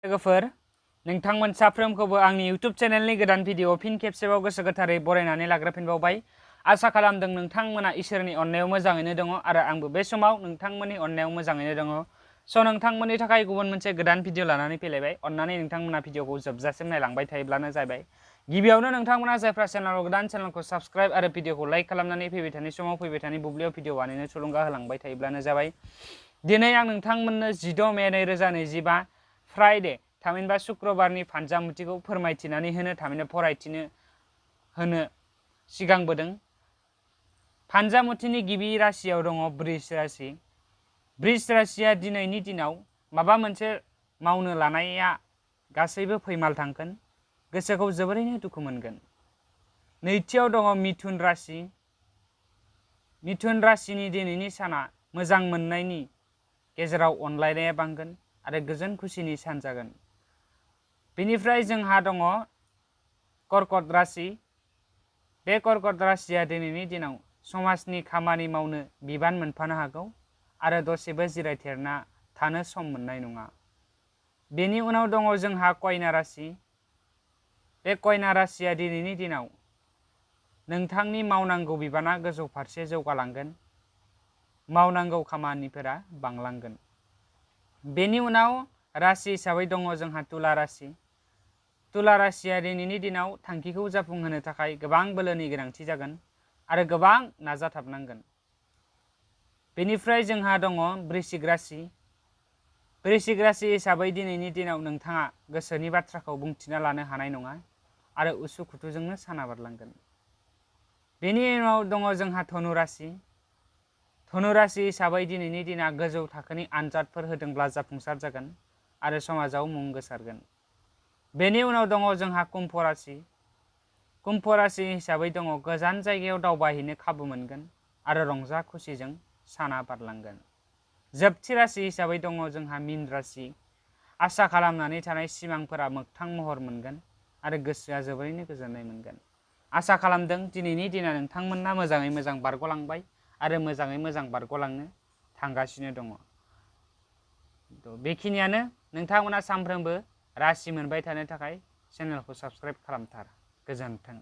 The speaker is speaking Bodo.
लोगोफोर नोंथांमोन साफ्रोमखौबो आंनि YouTube चेनेलनि गोदान भिडिअ फिन खेबसेबाव गोसो गोथारै बरायनानै लाग्रोफिनबावबाय। आसा खालामदों नोंथांमोना इसोरनि अननायाव मोजाङैनो दङ आरो आंबो बे समाव नोंथांमोननि अननायाव मोजाङैनो दङ। स' नोंथांमोननि थाखाय गुबुन मोनसे गोदान भिडिअ लानानै फैलायबाय। अन्नानै नोंथांमोना भिडिअखौ जोबजासिम नायलांबाय थायोब्लानो जाबाय। गिबियावनो नोंथांमोना जायफ्रा चेनेलाव गोदान चेनेलखौ साबस्क्राइब आरो भिडिअखौ लाइक खालामनानै फैबाय थानाय समाव फैबाय थानाय बुब्लियाव भिडिअ बानायनो थुलुंगा होलांबाय थायोब्लानो जाबाय। दिनै आं नोंथांमोननो 16 मे 2025 फ्राइडे थामहिनबा शुक्रबारनि फानजामुथिखौ फोरमायथिनानै होनो थामहिनबा फरायथिनो होनो सिगांबोदों। फानजामुथिनि गिबि राशियाव दङ बृष राशि। बृष राशिया दिनैनि दिनाव माबा मोनसे मावनो लानाया गासैबो फैमाल थांगोन, गोसोखौ जोबोरैनो दुखु मोनगोन। नैथियाव दङ मिथुन राशि। मिथुन राशिनि दिनैनि साना मोजां मोननायनि गेजेराव अनलायनाया बांगोन आरो गोजोन खुसिनि सान जागोन। बेनिफ्राय जोंहा दङ कर्कट राशि। बे कर्कट राशिया दिनैनि दिनाव समाजनि खामानि मावनो बिबान मोनफानो हागौ आरो दसेबो जिरायथेरना थानो सम मोननाय नङा। बेनि उनाव दङ जोंहा कन्या राशि। बे कन्या राशिया दिनैनि दिनाव नोंथांनि मावनांगौ बिबाना गोजौ फारसे जौगालांगोन, मावनांगौ खामानिफोरा बांलांगोन। बेनि उनाव राशि हिसाबै दङ जोंहा तुला राशि। तुला राशिया दिनैनि दिनाव थांखिखौ जाफुंहोनो थाखाय गोबां बोलोनि गोनांथि जागोन आरो गोबां नाजाथाबनांगोन। बेनिफ्राय जोंहा दङ वृश्चिक राशि। वृश्चिक राशि हिसाबै दिनैनि दिनाव नोंथाङा गोसोनि बाथ्राखौ बुंथिना लानो हानाय नङा आरो उसुखुथुजोंनो साना बारलांगोन। बेनि उनाव दङ जोंहा धनु राशि। धनु राशि हिसाबै दिनैनि दिना गोजौ थाखोनि आनजादफोर होदोंब्ला जाफुंसार जागोन आरो समाजाव मुं गोसारगोन। बेनि उनाव दङ जोंहा कुम्भ राशि। कुम्भ राशि हिसाबै दङ गोजान जायगायाव दावबायहैनो खाबु मोनगोन आरो रंजा खुसिजों साना बारलांगोन। जोबथि राशि हिसाबै दङ जोंहा मीन राशि। आसा खालामनानै थानाय सिमांफोरा मोगथां महर मोनगोन आरो गोसोआ जोबोरैनो गोजोननाय मोनगोन। आसा खालामदों दिनैनि दिना नोंथांमोनना मोजाङै मोजां बारग'लांबाय आरो मोजाङै मोजां बारग'लांनो थांगासिनो दङ। बेखिनियानो। नोंथांमोना सानफ्रोमबो राशि मोनबाय थानो थाखाय चेनेलखौ साबस्क्राइब खालामथार। गोजोन्थों।